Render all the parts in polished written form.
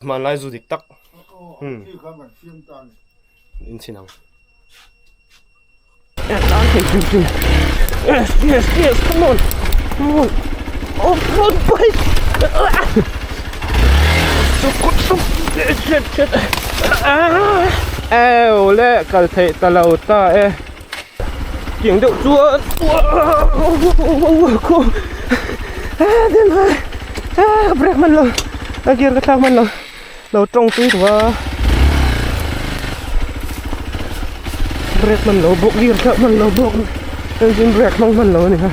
Hmanlai zu dik tak in chhin ang. Yes, yes, yes, come on, come on. Oh, front bike. Shit, shit. Ew le kal theih ta lo ta e. Tiang deuh chuan ka break hman lo a gear ka thlak hman lo lo tawng tui duh a break hman lo bawk gear thlak hman lo bawk engine brake hmang hman lo a ni kha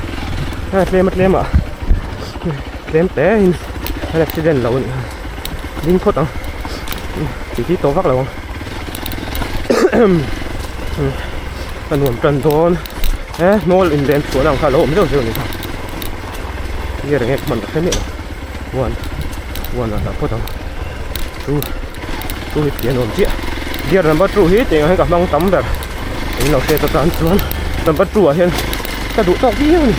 a tlem a tlem ah tlem te in an accident lo a ni kha ding phawt ang titi tawh vak lo ang. A nuam tan dawn e hnawl in len chhuah na ang kha a lo awm zeuh zeuh a ni kha gear eng nge ka hman tak hre miah lo one one ah dah phawt ang two two hi tih a nuam chiah gear number two hi tiang hian ka hmang tam ber eng lo hriat atan chuan number two ah hian ka duh tawk viau a ni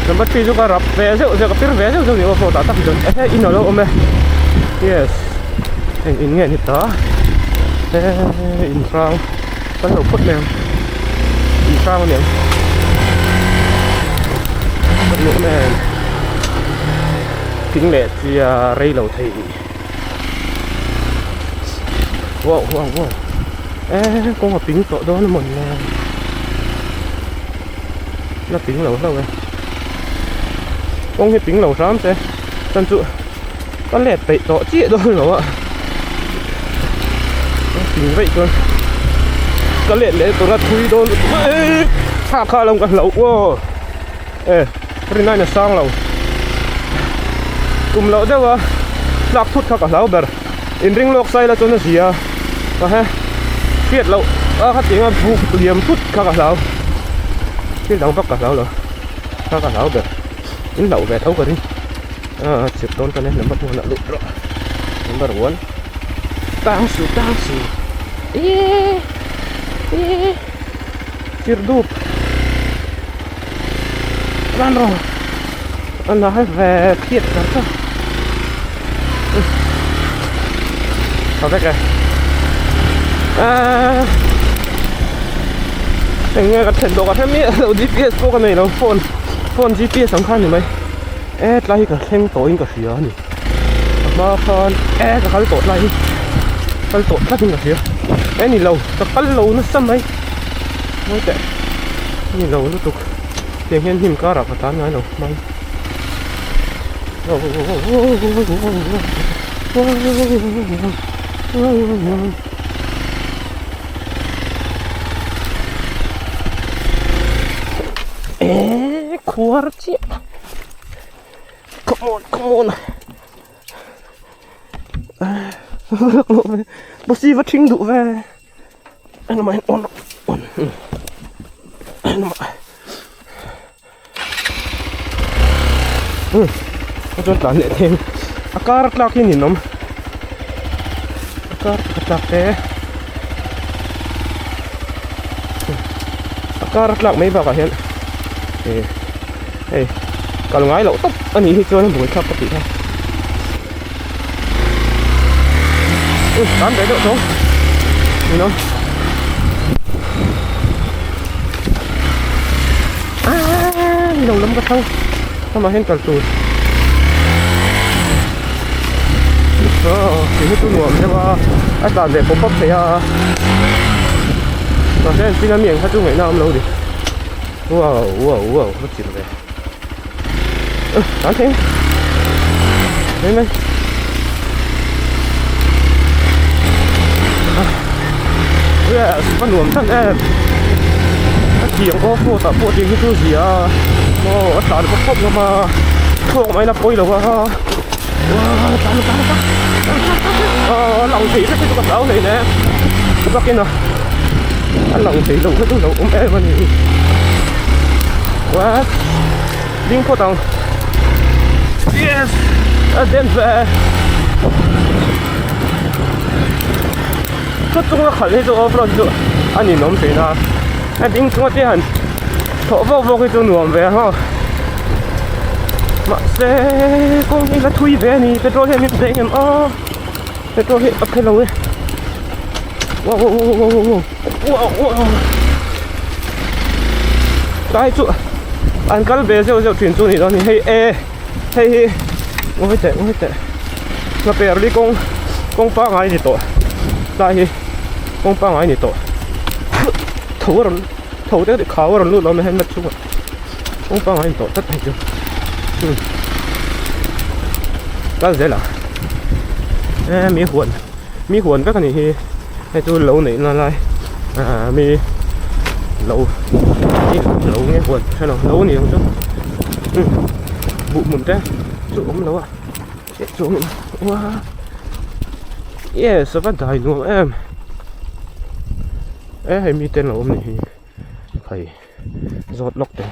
number three chu ka rap ve zeuh zeuh ka pir ve zeuh zeuh a ni off road ah tak hi chuan ehe in a lo awm e yes eng in nge ni ta eee in hrang kan lo phawt mai ang in hrang a ni ang ka nuam em thing leh chia rei lo thei wow wow wow eee kawng a ping tawh dawn a mawn le la ping lo hlauh e kawng hi ping lo hram se chuan chu ka let peih tawh chiah dawn lo a ping veih chuan ka let leh tur a thui dawn eee thlak kha alo ka hlauh aw e rin aiin a sang lo tum loh deuh a tlak thut kha ka hlau ber inring lawk sai la chuan a zia a he hriat loh a khatiang a buk liam thut kha ka hlau thil dang vak ka hlau lo kha ka hlau ber in hlauh ve tho ka ring a chirh dawn tan e number one ah luh rawh number one tang suh tang suh eee eee chirh dup. Lan rawh a nai ve phiat kar kar tha vek e aaa eng nge ka then tawh ka hre miah lo gps pawh ka nei lo phone phone gps ang kha a ni mai e tlai hi ka thleng tawh in ka hria a ni a hma khan e ka kal tawh tlai hi kal tawh tlat in ka hria e ni lo ka kal lo nasa mai mawi teh. Ni lo lutuk tiang hian hnim karah ka tlan ngai lo mai eh khuar chiah come on come on bawsi va thing duh ve. Engmah in on on engmah um a chuan tlan leh thei a kar a tlak hi a ninawm a kar a tlak te a kar a tlak mai bakah hian eh hei kal ngai loh tawp a nih hi chuan a buaithlak ka tih kha. Ui tan ve deuh tawng you know ah ni lo lam ka thang amah hian kal tur oh ti hi chu nuam deuh a a tlan leh pawp pawp thei a mahse an chin ami ang kha chu ngaihna a awm lo ni wow wow wow ka chilh ve. Tán thế Lên đây Yes, có nuam tan em A thiang off road ah pawh tiang hi chu zia a Aw a tlan bawk khawp ngam a Thluak mai la pawi lo a Wow, tlan tlan tlan Aw a lang thei vek hi chu ka hlau hlei nen Bakin a a lang thei lo kha chu lo awm em a ni What Ding phawt ang Yes A den ve Chu chunga khalh hi chu off road chu a ninawm thin a A ding chunga te han thawh vawk vawk hi chu nuam ve a Mahse kawng hi la thui ve a ni petrol hian min veng em aw. Petrol hi a phe lo e wow wow wow wow wow wow wow tlai chu an kal ve zeuh zeuh thin chu ni dawn a ni hei e hei hi ngawi teh ngawi teh hnaper li kawng kawng pangai ni tawh tlai hi kawng pangai ni tawh tho a rawn tho te khau a rawn lut lo mai helmet chhungah kawng pangai ni tawh tlat hei chu kal zel ang e mi huan mi huan vek a nih hi hei chu lo neih na lai ah mi lo lo nge huan hre lo lo ni ang chu buh hmun te chu awm lo a cheh chuang in ua yes a va dai nuam em e hei mite an lo awm ni hi hei zawt lawk teh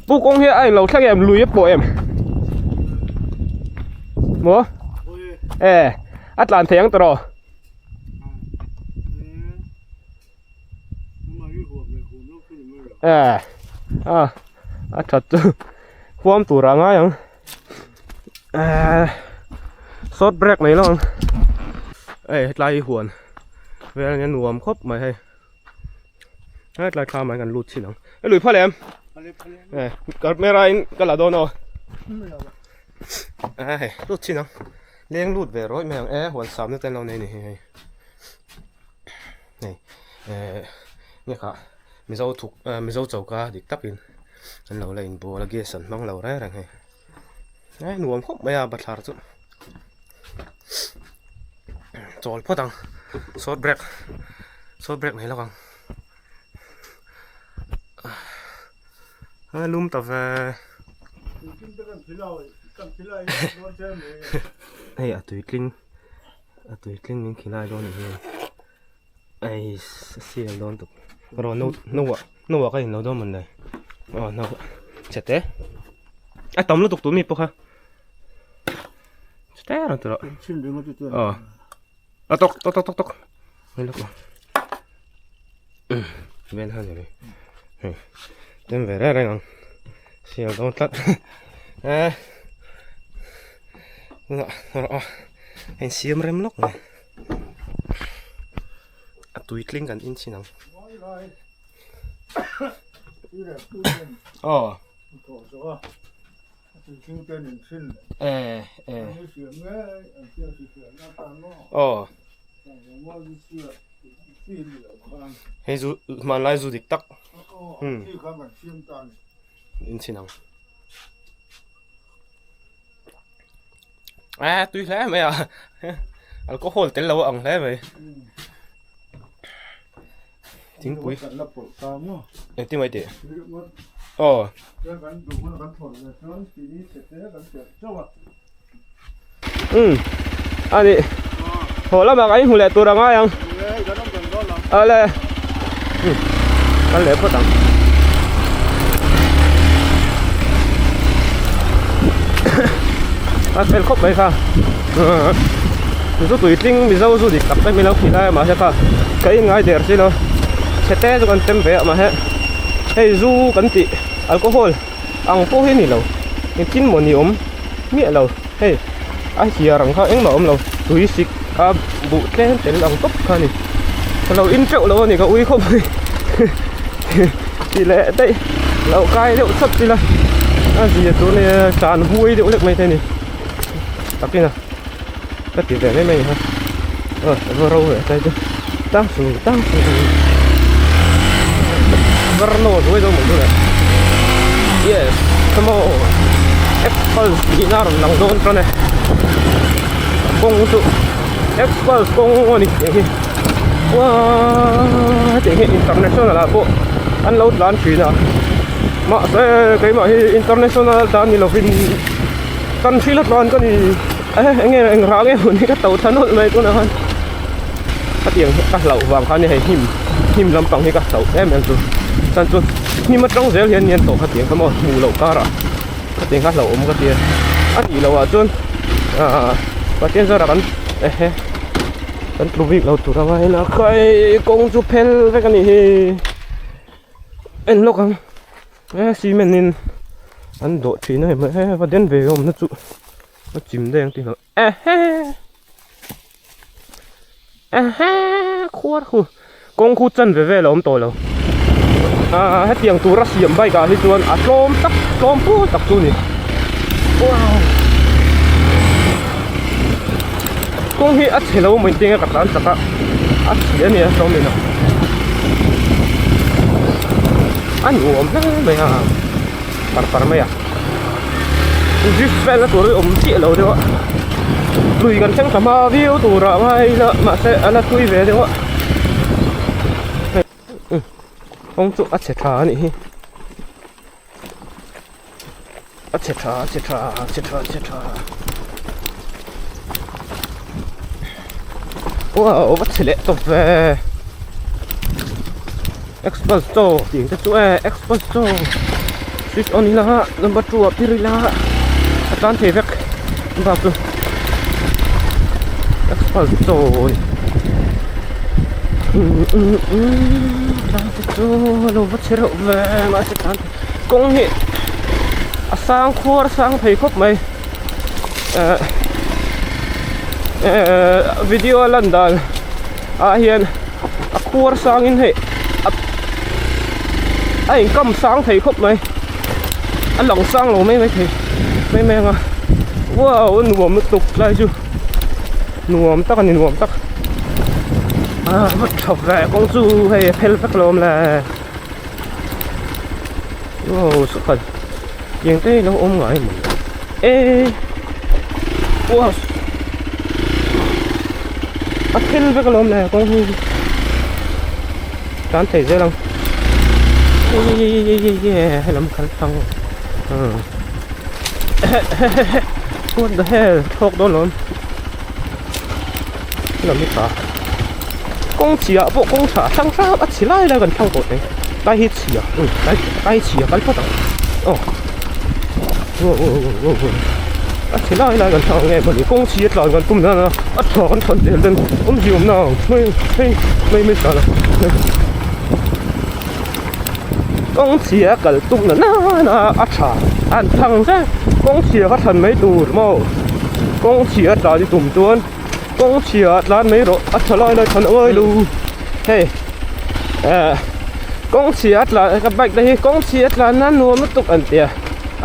pu kawng hi a inlo thleng em lui a pawh em maw e a tlan thei ang tawh e a a that chu huam tur ah ngai ang short break mai lo ang hei hetlai hi huan vel ania nuam khawp mai hei hetlai thlam ah hian kan lut chhin ang he lui phal em camera in ka la dawn aw hei lut chhin ang leng lut ve rawih mai ang e huan samna te an lo nei a ni hei hei nge kha mizo thuk mizo choka dik takin an lo la inbual a gas an hmang lo reng reng hei eh nuam khawp mai a bathlar chu chawl phawt ang short break short break nei lawk ang a lum ta ve hei a tui tling a tui tling min khilai dawn a ni hi Ei sial dawn tuk rawh no no ah no ah ka in lo dawn mawn le aw no chhe te a tam lutuk tur mi pawh kha chhe te rawn ti rawh aw a tawk tawk tawk tawk tawk hei lawk vel han ni hei tem ve reng reng ang sial dawn tlat e rawh a insiam rem lawk mai. A tui tling kan in chhin ang. Aw. Eh eh. Aw. Hei zu hmanlai zu dik tak. Hmm. In chhin ang. A tui hle mai a alcohol tel lo a ang hle mai thingpui engtin mai tih aw um ani haw lamah kan inhmu leh tur a ngai ang ale um kan leh phawt ang a fel khawp mai kha zu tui tling mizo zu dik tak mai lo khi lai mahse kha ka in ngai der si lo chhe te chu kan tem ve a mahse hei zu kan tih alcohol ang pawh hi a ni lo engtin maw ni awm miah lo hei a hiar ang kha engmah a awm lo tui sik a buh tlem tel ang tawp kha a ni ka lo in teuh lo a ni ka ui khawp mai tih leh daih lo kai deuh chawp ila a zia tur nia tlan huai deuh hlek mai te a ni takin a ka ti ve mai mai a ni kha aw a va ro ve tlai chu tang su tang su varnaw zuai zo mai chu le yes come on xpulse tih na rawn lang dawn tan e kawng chu xpulse kawng a ni tih hi uaaa tih hi international ah pawh an lo tlan thin a mahse keimah hi international tlan ni lovin kan thil a tlan ka ni e eng nge eng rah nge hun hi ka to thla nawlh mai tunah khan ka tiang hi ka hlauh vang khan hei hnim hnim lampang hi ka hlauh em em chu chuan chu hnim atang zel hian nian tawh kha tiang kha maw hmuh loh karah ka tiang kha hlauh awm ka tia a nih loh ah chuan ahh pathian zarah kan ehe kan tlu bik lo tur anga hei lah khai kawng chu phel vek a nih hi en lawk ang e cement in. An dawh thin a hei he va den ve awm na chu a chim daih ang tih hlauh ehe ehe khuar khu kawng khu chan ve vel a awm tawh lo ah hetiang tura siam bike ah hi chuan a tlawm tak tlawm pur tak chu a ni wow kawng hi a chhe lo mai tinge ka tlan chak a a chhe a ni a tlawm in a a nuam hle mai a par par mai a drift vel na tur hi awm chiah lo deuh a lui kan thleng thla hma viau tur ah ngai ila mahse a la tui ve deuh a kawng chu a chhe tha a nih hi a chhe tha a chhe tha a chhe tha a chhe tha wow a chhe leh tawp ve express chaw tih te chu e express chaw switch on ila number 2 ah pir ila a tan thei vek bak chu express chaw ni tlan te chu a lo va chhe reuh ve mahse tlan kawng hi a sang khuar sang thei khawp mai eh eh video a lan dan ah hian a khuar sang in hei a a inkam sang thei khawp mai a lang sang lo mai mai thei mai mai ang a wow a nuam lutuk tlai chu nuam tak a ni nuam tak ah va tha ve kawng chu hei a phel vek lo awm le. Wow sukhat tiang te hi lo awm ngai maw e wow a phel vek alawm le kawng hi tan thei zel ang ye ye ye ye helam kal thlang what the hell thawk dawn lawm helam hi tha. Kawng chhiah pawh kawng tha hrang hrang a chhi lai lai kan thlang tawh thei tlai hi chhia ui tlai tlai chhia kal phawt ang aw wow wow wow wow wow a chhi lai lai kan thlang ang nge mawni kawng chhia tlan kan tum nan a a tha kan thawn zel den awmzia awm na ang hei hei mai mai tlan a kawng chhia kal tum na nana a tha an thlang zel kawng chhia kha thlan mai tur maw kawng chhia tlan i tum chuan. Kawng chhia ah tlan mai rawh a tha lai lai than uai lo hei eh kawng chhia a tlan ka bike te hi kawng chhia a tlan nan nuam lutuk an tia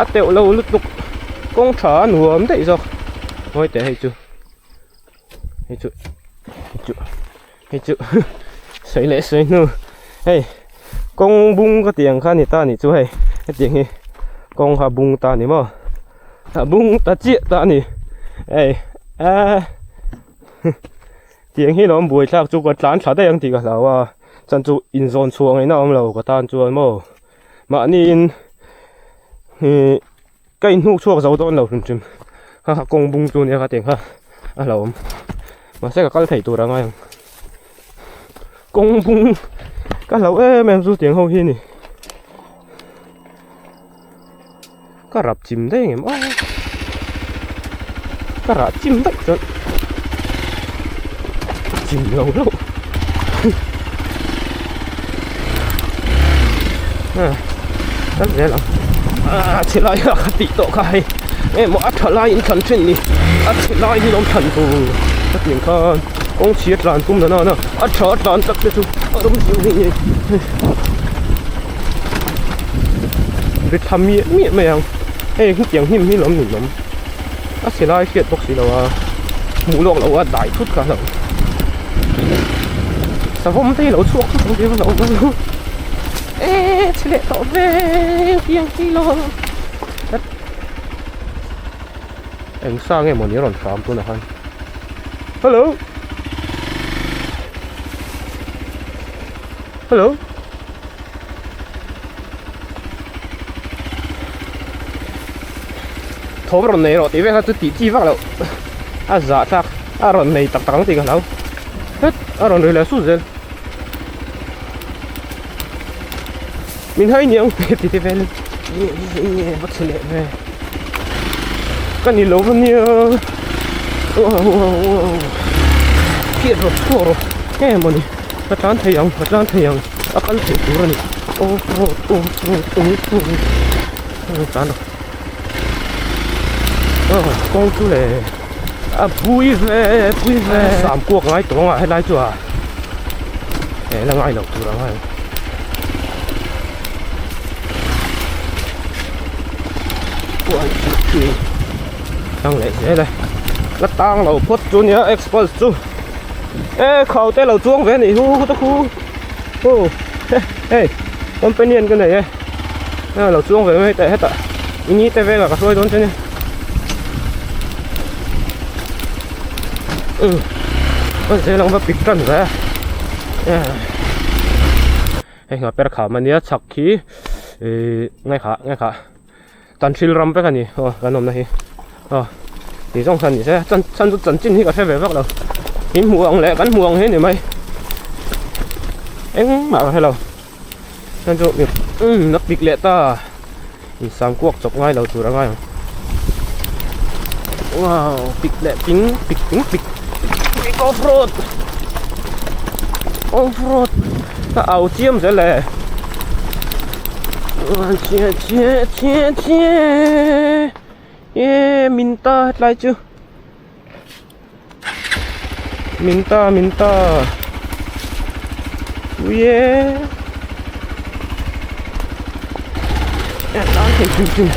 a teuh lo lutuk kawng tha a nuam daih zawk ngawi teh hei chu hei chu hei chu hei chu sawi leh sawi hnu hei kawng bung ka tih ang kha a ni ta a nih chu hei hetiang hi kawng kha a bung ta a ni maw. A bung ta chiah ta a ni hei eee tiang hi lawm buai thlak chu ka tlan thla daih ang tih ka hlau a chuan chu inzawn chhuah ngaihna a awm lo ka tan chuan maw mahniin ihh ka inhnuk chhuak zo dawn lo hrim hrim kha kha kawng bung chu ania kha tiang kha a hlauhawm mahse ka kal theih tur a ngai ang kawng bung ka hlauh em em chu tiang ho hi a ni. Ka rap chim daih ang em aw ka rah chim daih chuan chim lo hlauh a kal zel ang a chhe lai a ka tih tawh kha hei emaw a tha lai in thlan thin ni a chhe lai hi lawm thlan tur ka tih ang khan kawng chhia tlan tum na na a tha tlan tak te chu a rawng zing hi ni. Ri tha miah miah mai ang hei hetiang hnim hi lawm ninawm a chhe lai hriat bawk si lo a hmuh lawk loh a dai thut kha a hlauh savawm te hi lo chhuak thut ang tih a hlauh awm e chhe leh tawh ve hetiang hi lawm eng sa nge mawni a rawn hram tunah khan hello hello. Thawm rawn nei rawh tih vel kha chu tih chi vak loh a zah thlak a rawn nei tak tak ang tih ka hlau het a rawn ri leh sut zel min hai niang ti te velin nge va chhe leh ve ka ni lo va nia phiat rawh chhuak rawh nge mawni ka tlan thei ang ka tlan thei ang a kal theih tur a ni off road off road off road tlan rawh. Kawng chu le a pui ve pui ve sam kuak ngai tawh ang a helai chu a eh la ngai lo tur ang a one two three tang leh zel e la tang lo phawt chu nia express chu e khau te lo chuang ve anih hu hu ta khu hu hei companion ka nei e a lo chuang ve mai teh hetah i ni te vengah ka hruai dawn che nia um a zel ang va pik tan ve a hei nghah per kham ania chhak khi ihh ngaihkah ngaihkah tan thil ram vek ani aw kan awmna hi aw ti zawng khan ni se chan chan chu chanchin hi ka hre ve vak lo in hmuh ang leh kan hmuh ang hi ni mai engmah ka hre lo chan chu umm a pik leh ta insam kuak chawp ngai lo tur a ngai ang wow pik leh ping pik ping pik pik off road off road ka au chiam zel e. Chhe chhe chhe chhe e min ta hetlai chu min ta min ta ui e tan thei thei thei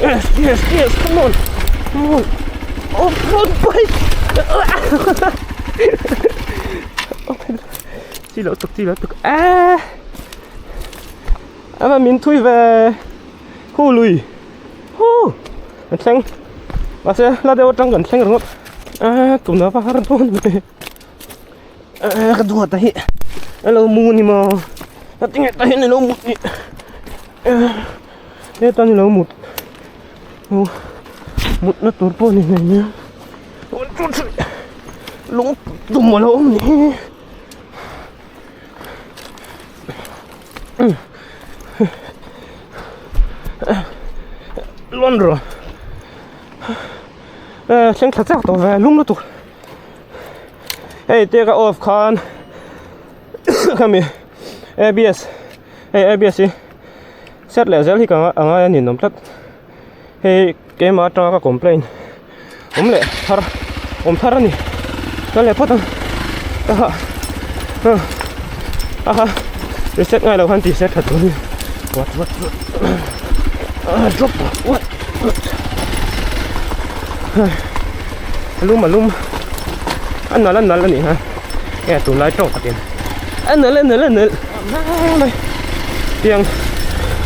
yes yes yes come on come on off road bike chi loh tuk chi loh tuk a Ama min thui ve hu lui hu kan thleng mahse la deuh atang kan thleng ringawt a tuna va har dawn ve a ka duat a hi a lo mu ni maw a tinge ta hian a lo mut ni heta ni lo mut mut na tur pawh ni hlei nia lung tum a lo awm ni. Lawn rawh eh thleng thla chak tawh ve lum lutuk hei te ka off khan khami abs hei abs hi set leh zel hi ka a ngai a ninawm tlat hei keimah atanga ka complain awm leh thar awm thar a ni ka leh phawt ang aha aha reset ngai lo khan tih set that tur a ni what what what ah drop what what a lum a lum a nal a nal a nih kha nge tunlai tawng takin a nal a nal a nal mai tiang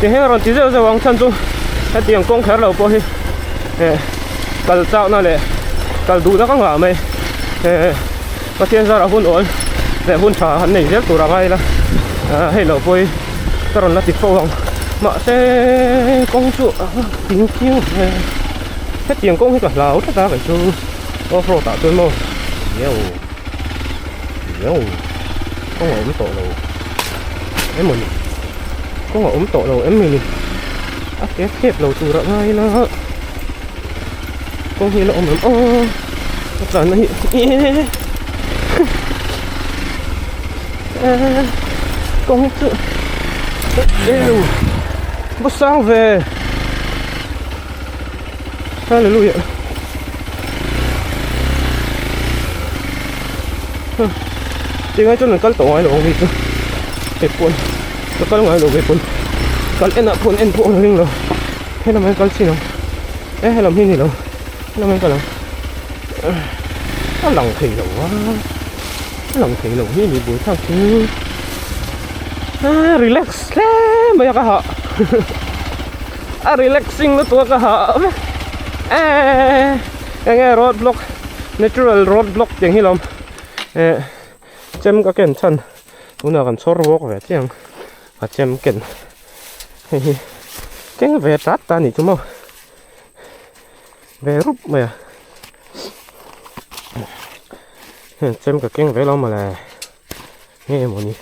tiang hian a rawn ti zeuh zeuh ang chhan chu hetiang kawng kher lo pawh hi eh kal chak na leh kal duh na ka ngah mai eh Pathian zarah hun awl leh hun tha han nei zel tur a ngai ila ah hei lo pawh hi ka rawn la ti fo ang mahse kawng chu a ding chiang hle hetiang kawng hi ka hlau tlat a kei chu off road ah chuan maw yo yo kawng a awm tawh lo emaw ni kawng a awm tawh lo em ni a ke khep lo tur a ngai ila. Kawng hi a la awm em aw a tlan na hi eh kawng chu eu va sang ve hallelujah tingai chuan an kal tawh ngai lo ang mi chu hei pawn ka kal ngai lo ve pawn kal enah pawn en pawh a ring lo helam hian kal chin ang. E helam hi ni lo helam hian ka lang a lang thei lo a a lang thei lo hi ni bul thlak chu a relax hle mai a ka hah a relaxing lutuk a ka hah vek e eng nge road block natural road block tih ang hi lawm eh chem ka ken chhan tunah kan chhawr bawk ve chiang a chem ken. Hei hi keng ve tat ta anih chu maw ve rup mai a heng chem ka keng ve lo mawle nge maw ni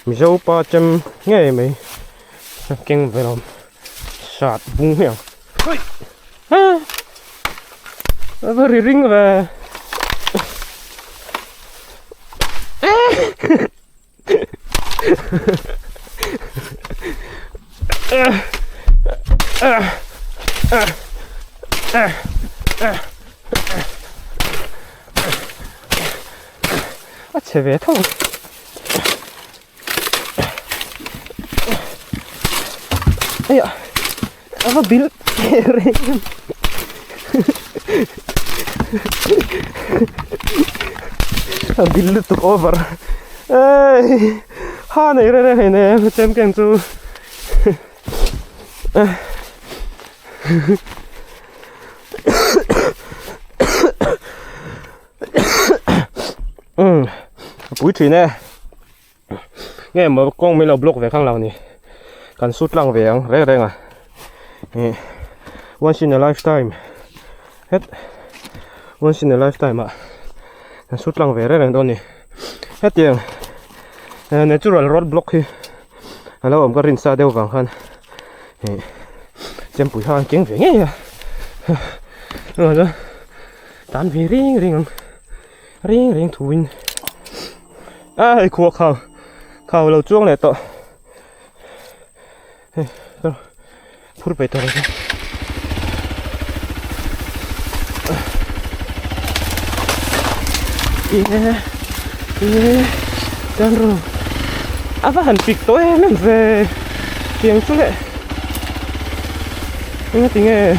mizo pa chem ngei mai a keng ve lo sat bung hi ang a va ri ring ve. A chhe ve tho ang. Eiah a va bil teh reng em. A bil lutuk over. Ei ha nei reng reng hei nei chem keng chu. Umm a pui thin e nge maw kawng min lo block ve khang lo ni kan sut tlang ve ang reng reng a ih once in a lifetime het once in a lifetime ah kan sut tlang ve reng reng dawn a ni hetiang natural road block hi a lo awm ka rin sa deuh vang khan ih chempui kha an keng ve ngei a tan ve reng reng ang reng reng thuin a hei khua khau khau lo chuang leh tawh hei phur pe tawh ang ye ye tan ru a va han pik tawh em em ve tiang chu leh Enga tinge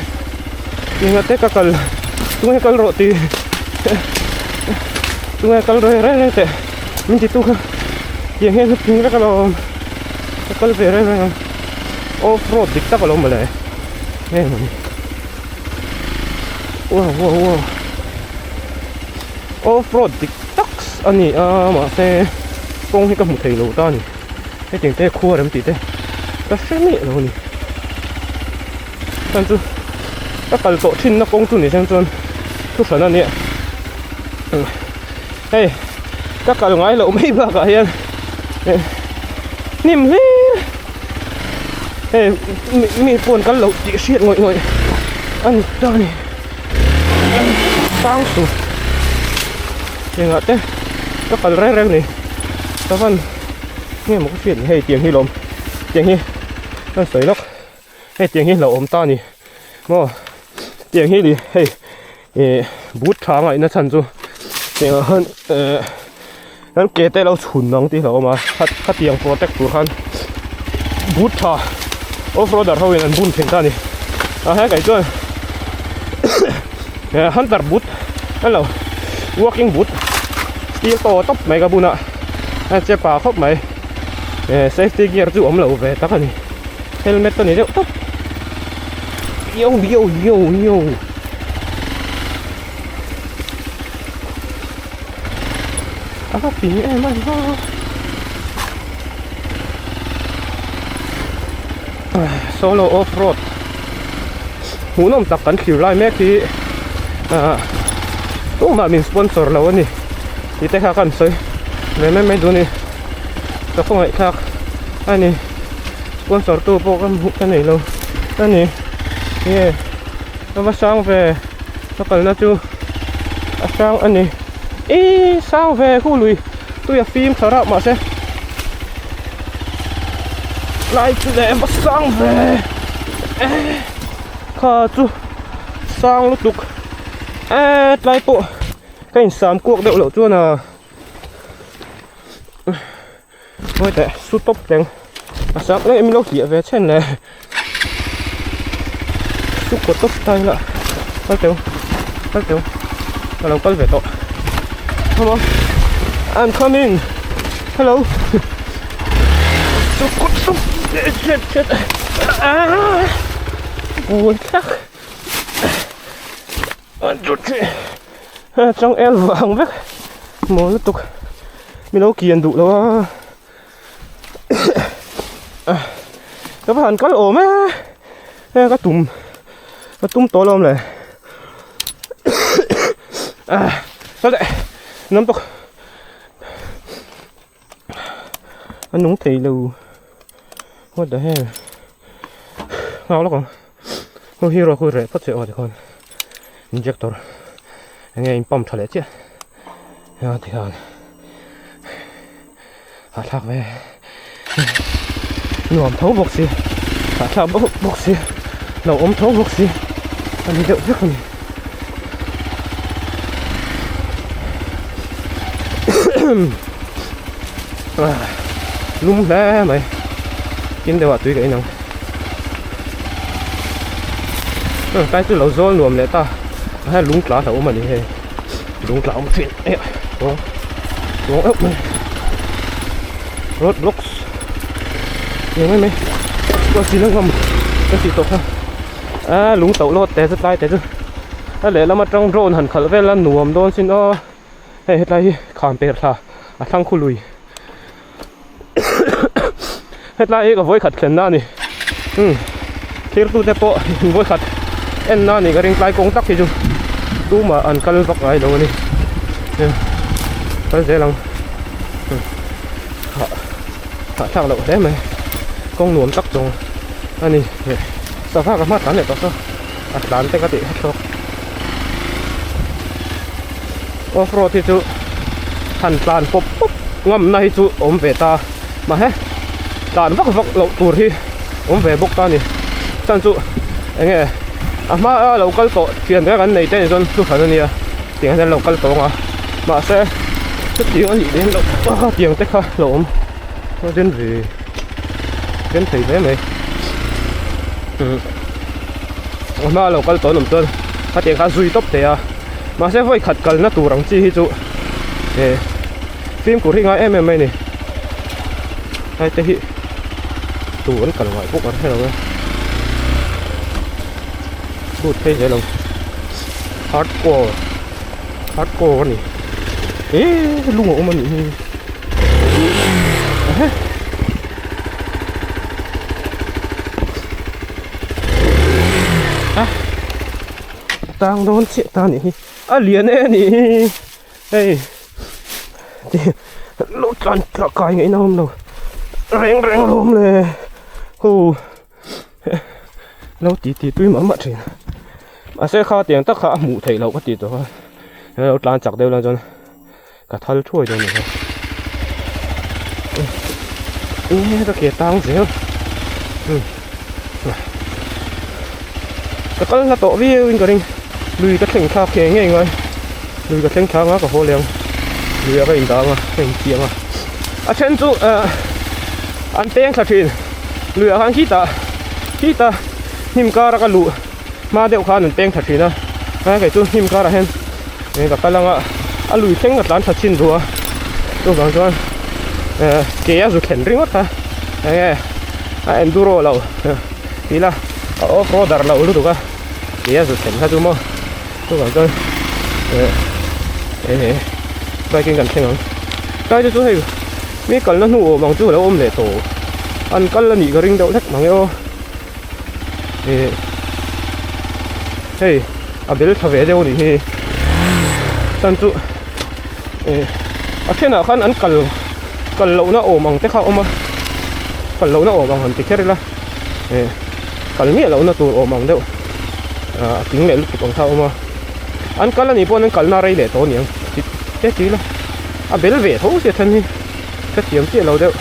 enga te ka kal tunge kal rawh tih tunge kal reng reng reng teh min ti tu kha tiang hian thing vek alawm ka kal ve reng reng ang off road dik tak alawm mawle nge mawni wow wow wow off road dik tak a ni a mahse kawng hi ka hmu thei lo ta a ni. Hetiang te khua rem tih te ka hre miah lo a ni. Chuan chu ka kal tawh thin na kawng chu ni seng chuan thu hran a nia. Hei ka kal ngai loh mai bakah hian hnim hlir hei mi pawn kal loh tih hriat ngawih ngawih a ni ta a ni. Sang tur engah te ka kal reng reng ni ka van nge maw ka hriat ni hei tiang hi lawm tiang hi ka sawi lawk hei tiang hi hlauhawm ta ni maw tiang hi ni hei ih but tha ngaihna chhan chu tiang ah khan eh kan ke te lo chhun ang tih hlauhawm a khatiang protect tur khan but tha off roader ho in an bun thin ta a ni a hekah chuan hunter boot hello walking boot steel tawh tawp mai ka bun a a che pa khawp mai eh safety gear chu awm lo ve tak a ni helmet a ni deuh tawp yo yo yo yo. A va ping em a solo off road hmuhnawm tak kan thlir lai mek hi ah tumah min sponsor lo a ni tih te kha kan sawi ve mai mai duh a ni ka khawngaihthlak a ni sponsor tu pawh ka hmuh ka nei lo a ni nge ka va sang ve ka kalna chu a sang a ni ihh sang ve khu lui tui a fim tha rauh mahse lai chu leh va sang ve eh kha chu sang lutuk eh tlai pawh ka insam kuak deuh loh chuan a Ngawi teh su tawp teng a sang em em lo hliah ve chhen le su kaw tawp ta ila kal teu kal teu ka lo kal ve tawh come on I'm coming hello su kaw tawp shit shit ah buai thlak 1 2 3 chang el vang vek maw lutuk mi lo kian duh lo a ka va han kal awm e e ka tum ka tum tawh lo le a sawle nam tawk a nung thei lo what the hell ngau lawk ang hei hi rawh khu reh phawt che aw tikhawn injector enge in pump tha leh chiah a tikhan hahthlak ve nuam tho bawk si hahthlak bawk si hlauhawm tho bawk si a ni deuh vek a ni. Lum hle mai tin deuhah tui ka in ang tlai chu lo zawl nuam leh ta hei lung tla hlauhawm a ni hei lung tla awm thin eh tawng tawng euh mai road blocks eng mai mai chuan sin a ngam ka tih tawh kha a lung tauh lawt te chu tlai te chu a lehlam atang drone han khalh vel a nuam dawn sin aw. Hei hetlai hi kham per thla a thlang khu lui hetlai hi ka vawi khat thlen na a ni umm thlir tu te pawh in vawi khat en na a ni ka ring tlai kawng tak hi chu tumah an kal vak ngai lo a ni kal zel ang hah hahthlak loh hle mai kawng nuam tak zawng a ni sava ka hma tlan leh tawh saw a tlan te ka tih kha thlawk. Off road hi chu han tlan pawp pawp ngamna hi chu awm ve ta mahse tlan vak vak loh tur hi awm ve bawk ta a ni chhan chu eng nge a hma a lo kal tawh thian te kan nei te ni chuan thu hran a nia tiang hian an lo kal tawh ang a mahse chutiang a nih lem loh a tiang te kha lo awm a den ve den thei hle mai. A hma lo kal tawh an awm chuan khatiang kha a zui tawp thei a mahse vawi khat kalna tur ang chi hi chu eh fimkhur hi ngai em em mai a ni hei te hi tur an kal ngai bawk a hre lo e lut phei zel ang hardcore hardcore a ni eh lung a awm a nih hi ehe. A tang dawn chiah ta nih hi a lian e nih hi hei lo tlan tla kai ngaihna awm lo reng reng alawm le hu lo ti ti tui mah mah thin mahse kha tiang tak kha a hmuh theih loh ka tih tawh a lo tlan chak deuh lai chuan. Ka thal thuai dawn a ni e ka ke tang zel ka kal hla tawh viau in ka ring lui ka thleng thlak ngei ngei ngai lui ka thleng thlak a ka haw leh ang lui ah ka in dang a ka in chiang a a then chu ah an peng thla thin lui ah khan khitah khitah hnim kar a ka luh hma deuh khan an peng thla thin a a kei chu hnim karah hian eng ka kal anga a lui thleng ka tlan tha chin duh a chuvang chuan eh ke a zu thlen ringawt a eng nge a enduro lo tih ila a off roader lo lutuk a ke a zu thlen kha chu maw chuvang chuan eh eh bike in kan thleng ang tlai te chu hei mi kalna hnu awm ang chu a lo awm leh tawh an kal a nih ka ring deuh hlek mang e aw. Ih hei a bel tha ve deuh a nih hi chuan chu ih a thenah khan an kal kal lohna awm ang te kha a awm a kal lohna awm ang han ti kher ila ih kal miah lohna tur awm ang deuh ah a tling leh lutuk ang kha a awm a an kal a nih pawhin an kalna a rei leh tawh a ni ang te ti ila a bel ve tho sia then hi ka thiam chiah lo deuh.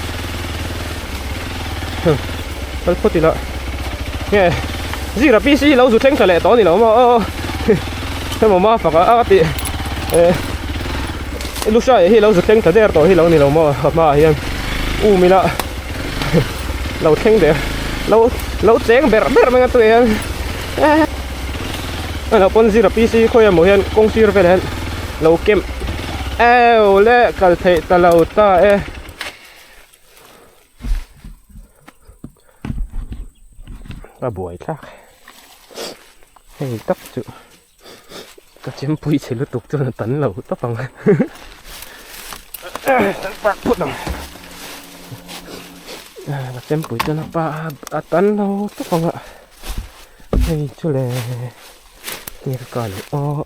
Kal phawt ila nge zira PC lo zu thleng tha leh tawh a ni lo maw aw hemaw ma fak a a tih eh lusha hi lo zu thleng tha der tawh hi lo ni lo maw a hmaah hian um ila lo thleng der lo lo cheng ber ber mai a tuiah hian eh a lo pawn zira PC khawi emaw hian kawng sir velah hian lo kem eu le kal theih ta lo ta e. A buai thlak hei tak chu ka chempui chhe lutuk chuan a tan lo tawp ang kan park phawt ang ka chempui chuan a pa a tan lo tawp ang a hei chu le nge ka kal aw.